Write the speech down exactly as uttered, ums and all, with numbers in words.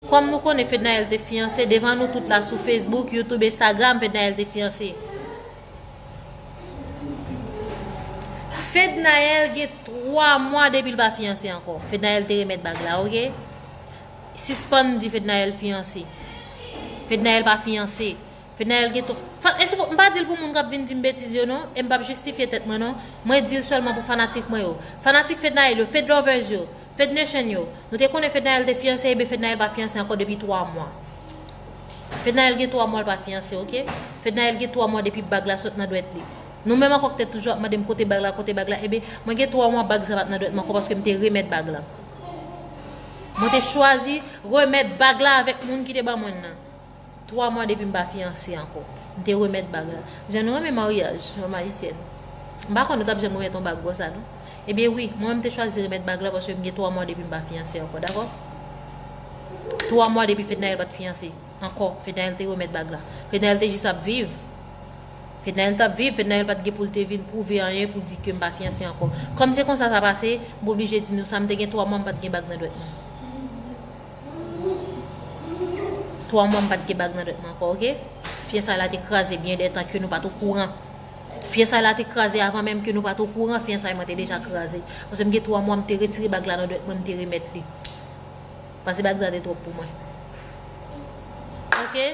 Kòm nou konnen Fednaelle te fiyanse, devan nou tout la sou Facebook, YouTube, Instagram, Fednaelle te fiyanse. Fednaelle gen twa mwa depi l pa fiyanse ankò. Fednaelle te remèt bag la, oke? Sispann di Fednaelle fiyanse. Fednaelle pa fiyanse. Fednaelle gen twa... Fa... èske pou... m pa di l pou moun k ap vin di m betiz yo non, e m p ap jistifye tèt mwen non. Mwen di l sèlman pou fanatik mwen yo. Fanatik Fednaelle yo, Fed lovers yo, Fed Nation yo. Nou te konnen Fednaelle te fiyanse, ebyen Fednaelle pa fiyanse ankò depi twa mwa. Fednaelle gen twa mwa l pa fiyanse, oke? Fednaelle gen twa mwa depi bag la sot nan dwèt li. Nou menm ankò k te toujou ap mande m kote bag la, kote bag la, ebyen mwen gen twa mwa bag sa pa t nan dwèt mwen ankò paske m te remèt bag la. Mwen te chwazi remèt bag la avèk moun ki te ban mwen l nan. Twa mwa depi m pa fiyanse ankò. M te remèt bag la. Jan nou renmen maryaj, fanm ayisyèn. M pa konn nou t ap janm remèt yon bag konsa non. Ebyen wi, mwen menm m te chwazi remèt bag la paske m gen twa mwa depi m pa fiyanse ankò, dakò? Twa mwa depi Fednaelle pa t fiyanse ankò. Fednaelle te remèt bag la. Fednaelle te jis ap viv. Fednaelle t ap viv, Fednaelle pa t gen pou l te vin pwouve anyen pou di ke m pa fiyanse ankò. Kòm se konsa sa pase, m oblije di nou sa, m te gen twa mwa m pa t gen bag nan dwèt mwen. Twa mwa m pa t gen bag nan dwèt mwen ankò, oke? Fiyansay la te kraze byen dètan ke nou pa t okouran. Fiyansay la te kraze avan menm ke nou pa t okouran, fiyansay mwen te deja kraze. Paske m gen twa mwa m te retire bag la nan dwèt mwen, m te remèt li. Paske bag la te twòp pou mwen. Oke?